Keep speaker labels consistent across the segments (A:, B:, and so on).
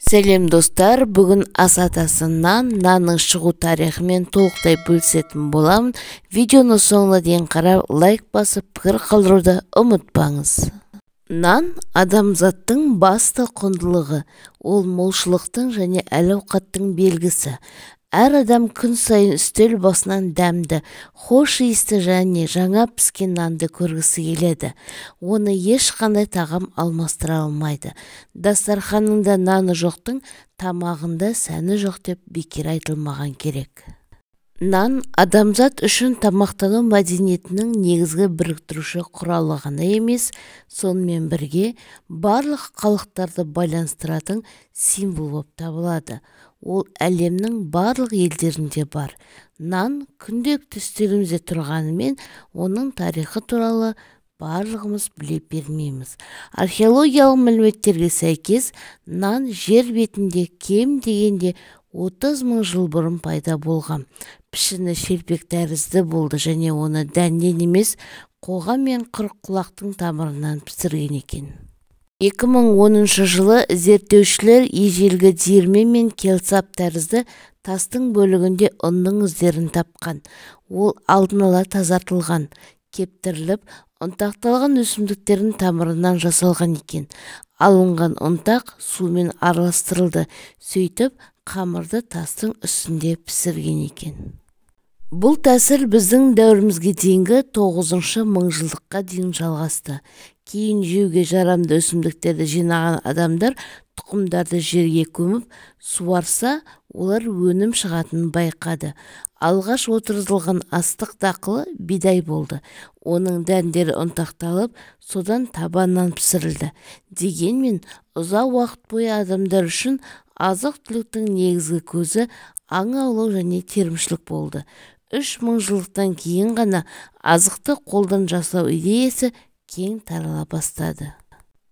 A: Сәлем, достар! Бүгін ас атасы нан, нанның шығу тарихымен толықтай бөлісетін боламын. Видеоны соңына дейін қарап, лайк басып, пікір қалдыруды ұмытпаңыз. Нан – адамзаттың басты құндылығы. Ол молшылықтың және әл-ауқаттың белгісі. Әр адам күн сайын үстел басынан дәмді, хош иісті және жаңа піскен нанды көргісі келеді. Оны ешқандай тағам алмастыра алмайды. Дастарханында наны жоқтың тамағында сәні жоқ деп бекер айтылмаған керек. Нан адамзат үшін тамақтану мәдениетінің негізгі біріктіруші құралы ғана емес, сонымен бірге барлық халықтарды байланыстыратын символ болып табылады. Ол әлемнің барлық елдерінде бар. Нан күнделікті үстелімізде тұрғанымен, оның тарихы туралы барлығымыз біле бермейміз. Археологиялық мәліметтерге сәйкес, нан жер бетінде кем дегенде 30 мың жыл бұрын пайда болған. Пішіні шелпек тәрізді болды және оны дәннен емес, қоға мен қырыққұлақтың тамырынан пісірген екен. 2010 жылы зерттеушілер ежелгі диірмен мен келсап тәрізді тастың бөлігінде ұнның іздерін тапқан. Ол алдын ала тазартылған, кептіріліп, ұнтақталған өсімдіктердің тамырынан жасалған екен. Алынған ұнтақ сумен араластырылды, сөйтіп қамырды тастың үстінде пісірген екен. Бұл тәсіл біздің дәуірімізге дейінгі 9 мыңжылдыққа дейін жалғасты. Кейін жеуге жарамды өсімдіктерді жинаған адамдар тұқымдарды жерге көміп, суарса, олар өнім шығатынын байқады. Алғаш отырғызылған астық дақылы бидай болды. Оның дәндері ұнтақталып, содан таба нан пісірілді. Дегенмен, ұзақ уақыт бойы адамдар үшін азық-түліктің негізгі көзі аң аулау және терімшілік болды. 3 мыңжылдықтан кейін ғана азықты қолдан жасау идеясы кең тарала бастады.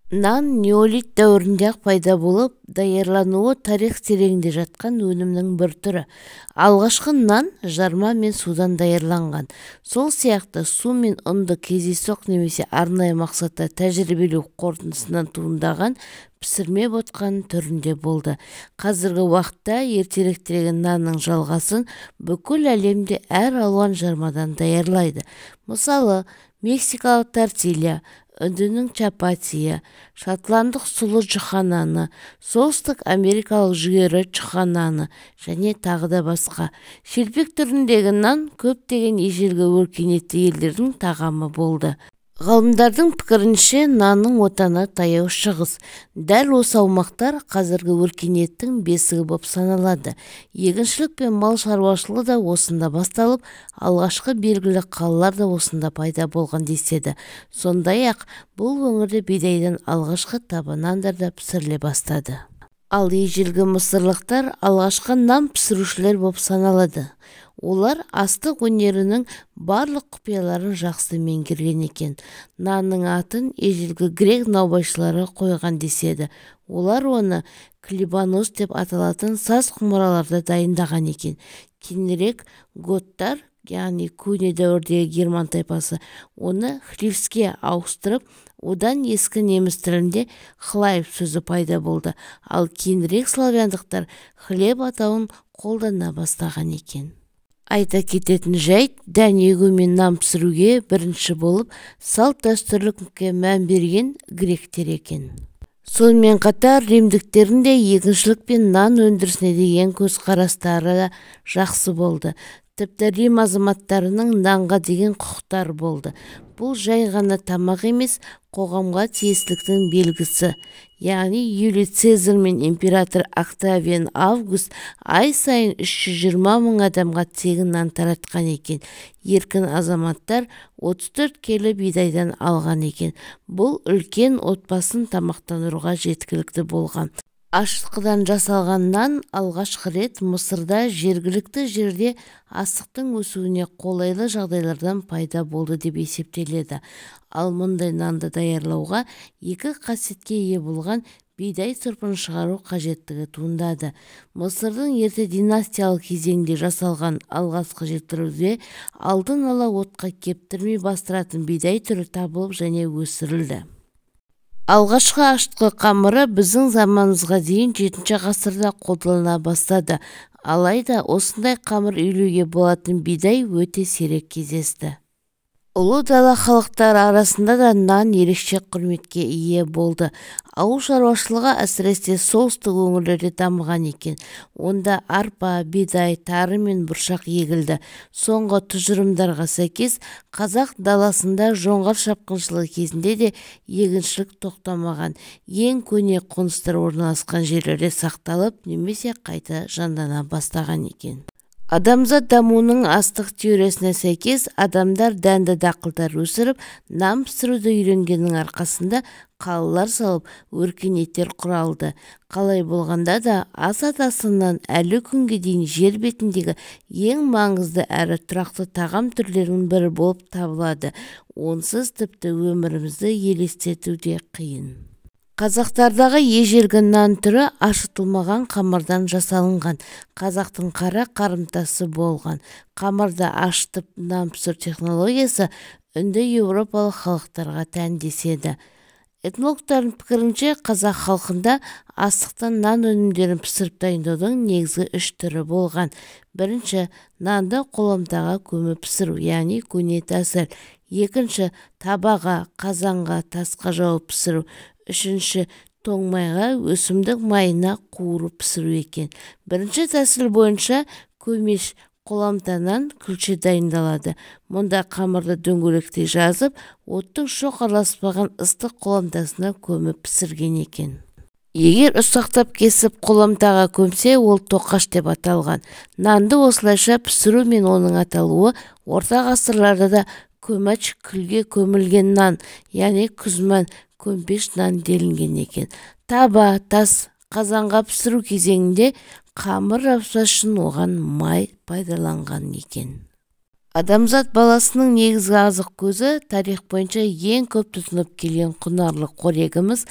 A: Нан неолит дәуірінде-ақ пайда болып, даярлануы тарих тереңінде жатқан өнімнің бір түрі. Алғашқы нан жарма мен судан даярланған. Сол сияқты су мен ұнды кездейсоқ немесе арнайы мақсатта тәжірибелеу қорытындысынан туындаған пісірме ботқаның түрінде болды. Қазіргі уақытта ертеректегі нанның жалғасын бүкіл әлемде әр алуан жармадан даярлайды. Мысалы, мексикалық тортилья, үндінің чапатиі, шотландық сұлы жұқа, солтүстік америкалық жүгері жұқа наны және тағы да басқа. Шелпек түріндегі нан көптеген ежелгі өркениетті елдердің тағамы болды. Ғалымдардың пікірінше, нанның отаны – Таяу Шығыс. Дәл осы аумақтар қазіргі өркениеттің бесігі боп саналады. Егіншілік пен мал шаруашылығы да осында басталып, алғашқы белгілі қалалар да осында пайда болған деседі. Сондай-ақ бұл өңірде бидайдан алғашқы таба нандар да пісіріле бастады. Ал ежелгі мысырлықтар алғашқы нан пісірушілер боп саналады. Олар астық өнерінің барлық құпияларын жақсы меңгерген екен. Нанның атын ежелгі грек наубайшылары қойған деседі. Олар оны клибанос деп аталатын саз құмыраларда дайындаған екен. Кейінірек готтар, яғни көне дәуірдегі герман тайпасы, оны хлевске ауыстырып, одан ескі неміс тілінде хлайб сөзі пайда болды. Ал кейінірек славяндықтар хлеб атауын қолдана бастаған екен. Айта кететін жайт, дән егу мен нан пісіруге бірінші болып салт-дәстүрлікке мән берген гректер екен. Сонымен қатар римдіктердің де егіншілік пен нан өндірісіне деген көзқарастары да жақсы болды. Тіпті Рим азаматтарының нанға деген құқықтары болды. Бұл жай ғана тамақ емес, қоғамға тиесіліктің белгісі. Яғни Юлий Цезарь мен император Октавиан Август ай сайын 320 мың адамға тегін нан таратқан екен. Еркін азаматтар 34 келі бидайдан алған екен. Бұл үлкен отбасын тамақтандыруға жеткілікті болған. Ашытқыдан жасалған нан алғашқы рет Мысырда, жергілікті жерде астықтың өсуіне қолайлы жағдайлардан пайда болды деп есептеледі. Ал мұндай нанды даярлауға екі қасиетке ие болған бидай сұрпын шығару қажеттігі туындады. Мысырдың ерте династиялық кезеңінде жасалған алғашқы жетілдіруде алдын ала отқа кептірмей бастыратын бидай түрі табылып және өсірілді. Алғашқы ашытқы қамыры біздің заманымызға дейін 7 ғасырда қолданыла бастады. Алайда осындай қамыр илеуге болатын бидай өте сирек кездесті. Ұлы дала халықтары арасында да нан ерекше құрметке ие болды. Ауыл шаруашылығы әсіресе солтүстік өңірлерде дамыған екен. Онда арпа, бидай, тары мен бұршақ егілді. Соңғы тұжырымдарға сәйкес, қазақ даласында жоңғар шапқыншылығы кезінде де егіншілік тоқтамаған. Ең көне қоныстар орналасқан жерлерде сақталып, немесе қайта жандана бастаған екен. Адамзат дамуының астық теориясына сәйкес, адамдар дәнді дақылдар өсіріп, нан пісіруді үйренгеннің арқасында қалалар салып, өркениеттер құралды. Қалай болғанда да, ас атасынан әлі күнге дейін жер бетіндегі ең маңызды әрі тұрақты тағам түрлерінің бірі болып табылады. Онсыз тіпті өмірімізді елестету де қиын. Қазақтардағы ежелгі нан түрі ашытылмаған қамырдан жасалынған. Қазақтың қара қарымтасы болған. Қамырды ашытып нан пісіру технологиясы үнді еуропалық халықтарға тән деседі. Этнологтардың пікірінше, қазақ халқында астықтан нан өнімдерін пісіріп дайындаудың негізгі үш түрі болған. Бірінші, нанды қоламтаға көміп пісіру, яғни көне тәсіл. Екінші, табаға, қазанға, тасқа жауып пісіру. Үшінші, тоң майға, өсімдік майына қуырып пісіру екен. Бірінші тәсіл бойынша көмеш қоламтанан күлше дайындалады. Мұнда қамырды дөңгелектей жазып, оттың шоқ араласпаған ыстық қоламтасына көміп пісірген екен. Егер ұсақтап кесіп қоламтаға көмсе, ол тоқаш деп аталған. Нанды осылайша пісіру мен оның аталуы орта ғасырларда да көмәч күлге көмілген нан, яғни күзман, көмпеш нан делінген екен. Таба, тас, қазанға пісіру кезеңінде қамыр жаппас үшін оған май пайдаланған екен. Адамзат баласының негізгі азық көзі, тарих бойынша ең көп тұтынып келген құнарлы қорегіміз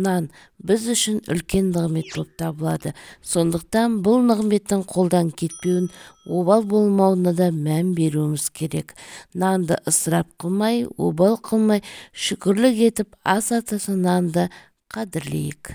A: нан біз үшін үлкен нығмет болып табылады. Сондықтан бұл нығметтің қолдан кетпеуін, обал болмауына да мән беруіміз керек. Нанды ысырап қылмай, обал қылмай, шүкірлік етіп, ас атасы нанды қадірлейік.